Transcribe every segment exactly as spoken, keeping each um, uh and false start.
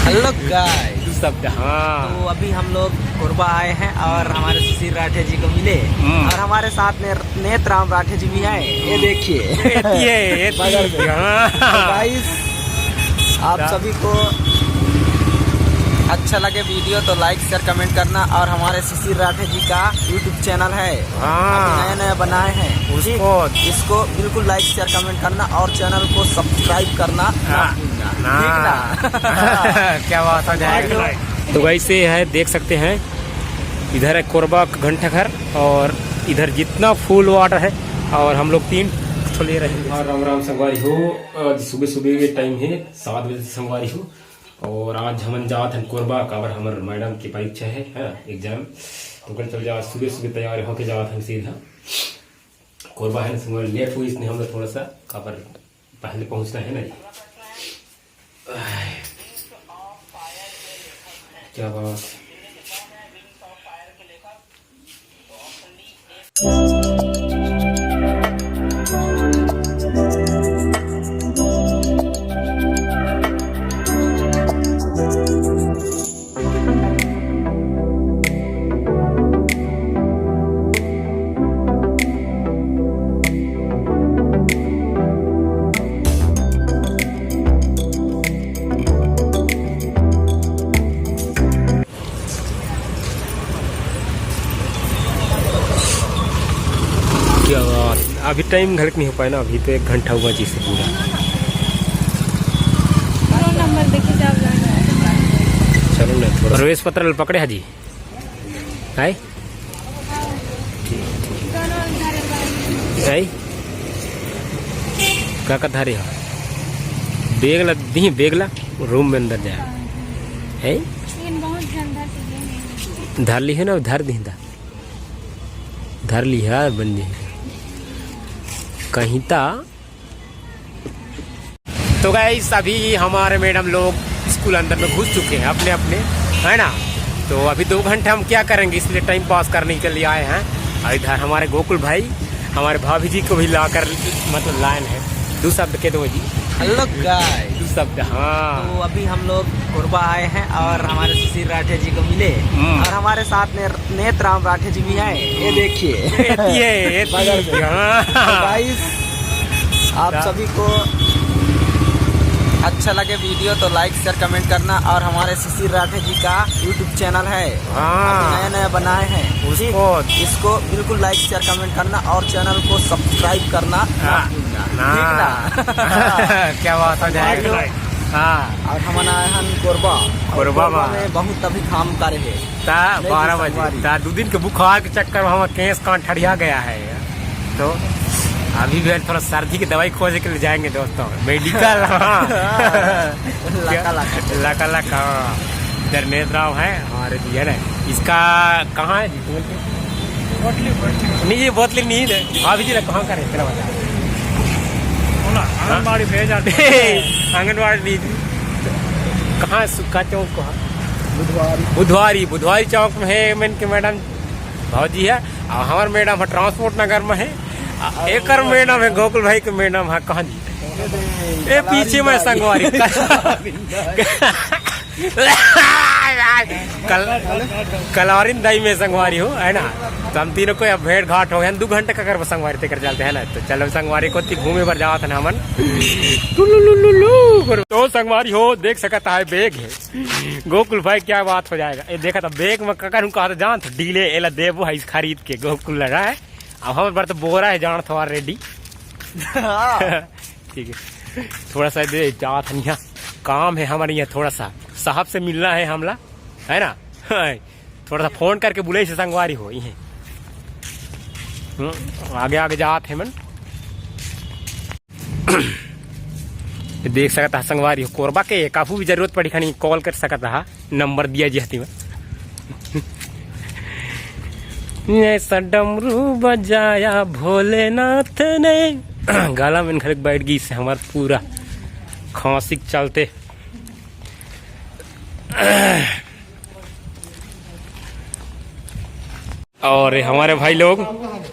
Hello गाइस। तू सब, हाँ। तो अभी हम लोग कोरबा आए हैं और हमारे सुशील राठे जी को मिले। हम्म। और हमारे साथ में नेतराम राठे जी भी आए। ये देखिए। ये, ये बगल में। हाँ। गाइस, आप क्या? सभी को अच्छा लगे वीडियो तो लाइक, शेयर, कमेंट करना। और हमारे सुशील राठे जी का यूट्यूब चैनल है, हाँ। अभी नया नया बनाए हैं। उसको ठीक? इसको बिल्कुल लाइक, शेयर, कमेंट करना और चैनल को सब्सक्राइब करना ना हाँ। भूलना। ना। ठीक ना? क्या बात हो जाएगा। तो गाइस, ये है, देख सकते हैं, इधर है कोरबा घंटा घर और इधर जितना फूल वाटर है, और हम लोग तीन ठो ले रहे हैं। हाँ, राम राम संगवारी हो। आज सुबह सुबह के टाइम है, सात बजे से संगवारी हो। और आज हमन जात हन कोरबा, काबर हमर मैडम के परीक्षा है, है ना, एग्जाम। तो कल चल जा, सुबह सुबह तैयार होके जात हन सीधा कोरबा, है ना संगवारी। लेट हुई इसने हम लोग थोड़ा सा, काबर पहले पहुंचना है ना जी। क्या बात। क्या बात, अभी टाइम घलक नहीं हो पाए ना, अभी तो एक घंटा हुआ जी से पूरा। रोल नंबर देखिए, जब चलो ना, थोड़ा प्रवेश पत्र पकड़े हाजी। है? है? का का धारे हो? बेग ला दी, बेग ला रूम में अंदर जाए। है? लेकिन बहुत जल्द धर के गए हैं। धर ली है ना, धर दी दा। धर ली है, बन जाए। कहीं ता तो गाइस, अभी हमारे मैडम लोग स्कूल अंदर में घुस चुके हैं अपने अपने, है ना। तो अभी दो घंटे हम क्या करेंगे, इसलिए टाइम पास करने के लिए आए हैं। और इधर हमारे गोकुल भाई, हमारे भाभी जी को भी लाकर, मतलब, लाइन है। दो शब्द कह दो जी। हेलो गाइस। दो शब्द, हाँ। तो अभी हम लोग कोरबा आए हैं और हमारे सुशील राठे जी को मिले। हम्म। और हमारे साथ में नेतराम राठे जी भी आए। ये देखिए। ये, ये बगल में। हाँ। गाइस, आप क्या? सभी को अच्छा लगे वीडियो तो लाइक, शेयर, कमेंट करना। और हमारे सुशील राठे जी का यूट्यूब चैनल है, हाँ। अभी नया नया बनाए हैं। उसको इसको बिल्कुल लाइक, शेयर, कमेंट करना और चैनल को सब्सक्राइब करना ना हाँ। भूलना। ना। ठीक ना? क्या बात हो जाएगा। हाँ। और हमन आए हन कोरबा। और कोरबा कोरबा मा। में बहुत अभी काम करे है। ता नहीं बारह जी, बजे। संगवारी। ता दो दिन के बुखार के चक्कर में हम केस कान ठड़िया गया है। तो अभी भी थोड़ा सर्दी की दवाई खोज के ले जाएंगे दोस्तों, मेडिकल। हाँ। लका, लका। लका, लका, हाँ। इधर नेतराम है हमारे जी, है ना। इसका कहाँ है जी? बोतली, बोतली। नहीं, ये बोतली नहीं है। भाभी जी ने कहाँ का है, तेरा बता। बोला, हाँ? आंगनबाड़ी भेज आते। आंगनबाड़ी नहीं। कहाँ है? सुक्का चौक को है? बुधवारी। बुधवारी, बुधवारी चौक में है, मैन के मैडम भौजी है, और हमार मैडम है ट्रांसपोर्ट नगर में है, आ, एकर मैडम है, गोकुल भाई के मैडम है, कहाँ जी? ए, पीछे में संगवारी। कल-, कलौरिन दाई में संगवारी हो, है ना? तो हम तीनों को अब भेंट घाट हो गया, दो घंटे का कर संगवारी तेकर चलते हैं ना। तो चलो संगवारी को ती घूमे बर जावत है ना हमन। टुलुलुलुलु। तो संगवारी हो, देख सकत है, बैग है। गोकुल भाई, क्या बात हो जाएगा। ये देखा था, बैग में ककर हूँ कहा था, जान था, डीले एला देबो है, इस खरीद के गोकुल लगा है। अब हमारे पर तो बोरा है, जान था, already। हाँ। ठीक है, थोड़ा सा दे जात हन यहाँ, काम है हमारे यहाँ, थोड़ा सा साहब से मिलना है हमला, है ना? थोड़ा सा फोन करके बुले से संगवारी हो, ये। हम्म, आगे आगे जात है मन। देख सकता है संगवारी हो, कोरबा के काफू भी जरूरत पड़ी खानी, कॉल कर सकता है, नंबर दिया जी हती में। ऐसा डमरू बजाया भोलेनाथ ने। गला में खड़क बैठ गई से हमार पूरा खांसी के चलते। और हमारे भाई लोग,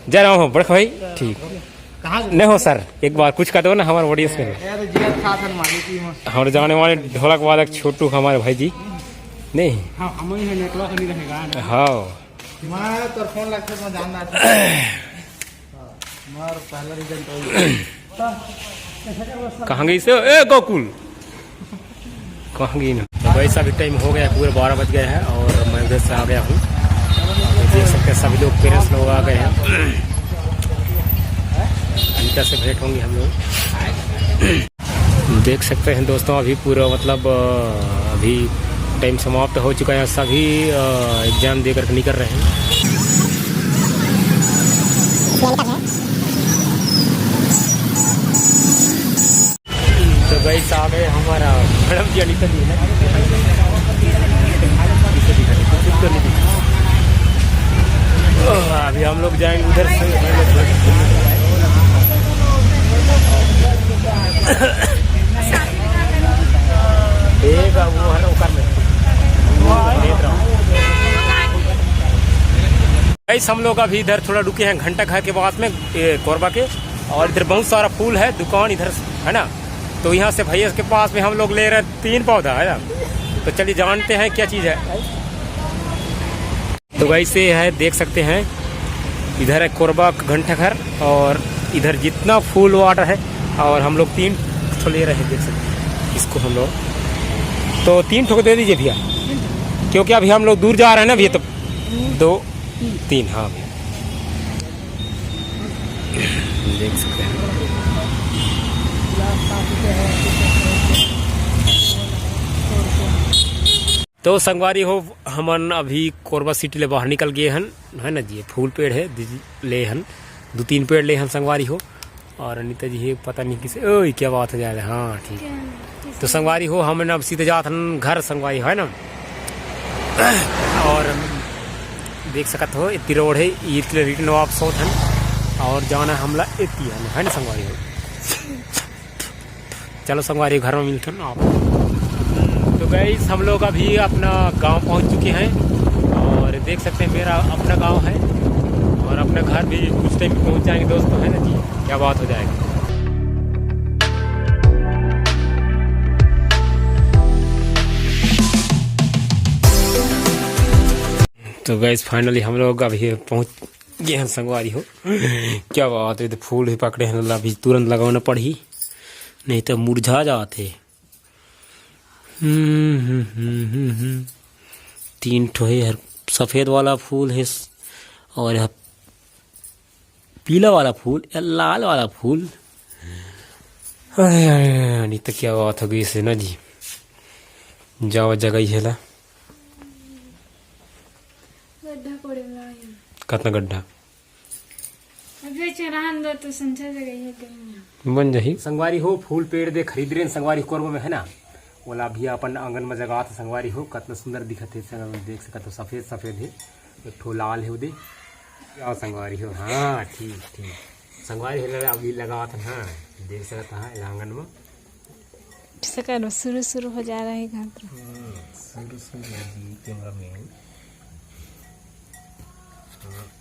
जा रहा हूँ बड़का भाई, ठीक। नहीं हो सर, एक बार कुछ कर दो ना हमारे ऑडियंस में। यार, जिया था सर मालिक ही मस्त। हमारे जाने वाले ढोलक वादक छोटू हमारे भाई जी। नहीं। हाँ, हम ही हैं, नेटवर्क नहीं रहेगा ना। हाँ। मैं तोर फोन लगते मैं जान रहा था। मार पहला रिजल्ट हो गया। कहाँ गई से? ए, गोकुल। कहाँ गई ना? तो भाई, अभी टाइम हो गया है, पूरे बारह बज गए हैं और मैं उधर से आ गया हूँ। तो देख सकते हैं, सभी लोग, पेरेंट्स लोग आ गए हैं। अनिता से भेंट होंगे हम लोग। देख सकते हैं दोस्तों, अभी पूरा मतलब, अ, अभी टाइम समाप्त हो चुका है, सभी एग्जाम देकर निकल रहे हैं। तो गाइस, आ गए हमारा मैडम जी, अनिता जी है। अभी हम लोग जाएंगे उधर से। एक वो है ना, ऊपर में। गाइस, हम लोग अभी इधर थोड़ा रुके हैं घंटा घर के पास में, ये कोरबा के, और इधर बहुत सारा फूल है, दुकान इधर है ना। तो यहाँ से भैया के पास में हम लोग ले रहे हैं तीन पौधा, है ना। तो चलिए, जानते हैं क्या चीज़ है। तो गाइस, ये है, देख सकते हैं, इधर है कोरबा घंटा घर और इधर जितना फूल वाटर है, और हम लोग तीन ठो ले रहे हैं, देख सकते हैं इसको हम लोग। तो तीन ठो को दे दीजिए भैया, क्योंकि अभी हम लोग दूर जा रहे हैं ना भैया। तो दो, तीन, हाँ भैया, देख सकते हैं। तो संगवारी हो, हमन अभी कोरबा सिटी ले बाहर निकल गए हन, है ना जी। फूल पेड़ है, दि-, ले हन, दो तीन पेड़ ले हन संगवारी हो। और अनिता जी हे, पता नहीं किसे, ओए, क्या बात हो जाए, हाँ, ठीक। तो संगवारी हो, हमन अब सीधे जात हन घर संगवारी हो, है ना। और देख सकत हो, इतनी रोड है, ईद के लिए रिटर्न वापस होत हन और जाना हमला इतनी है ना, है ना संगवारी हो। चलो संगवारी, घर में मिलते हैं आप। तो गाइस, हम लोग अभी अपना गांव पहुंच चुके हैं और देख सकते हैं, मेरा अपना गांव है और अपना घर भी कुछ टाइम में पहुंच जाएंगे दोस्तों, है ना जी। क्या बात हो जाएगी। तो गाइस, फाइनली हम लोग अभी पहुंच गए हैं संगवारी हो। क्या बात है, तो फूल भी पकड़े हैं, अभी तुरंत लगाना पड़ी, नहीं तो मुरझा जाते। हम्म, हम्म, हम्म, हम्म, हम्म। तीन ठो हे, हर सफेद वाला फूल है, और यह पीला वाला फूल, या लाल वाला फूल। अरे, अरे, अरे, नहीं तो क्या बात हो गई इसे ना जी। जावा जगह ही है ला। गड्ढा कोड़े में आया। कतना गड्ढा? अबे चरान दो तो संचा जगह ही है कहीं ना। बन जाही। संगवारी हो, फूल पेड़ दे खरीद रहे हैं संगवारी कोरबा में, है ना। ओला अभी अपन आंगन में जगात हे संगवारी हो, कतना सुंदर दिखत हे संगवारी, देख सकत हो, सफेद सफेद हे, एक ठो लाल हे ओदे। आओ संगवारी हो, हाँ, ठीक, ठीक। संगवारी हो, अभी लगात हे, हाँ, देख सकत हो, हाँ, आंगन में। इसका शुरू, शुरू हो जा रहा है घर तो। हम्म, शुरू, शुरू हो जी, कैमरा मैन। हाँ।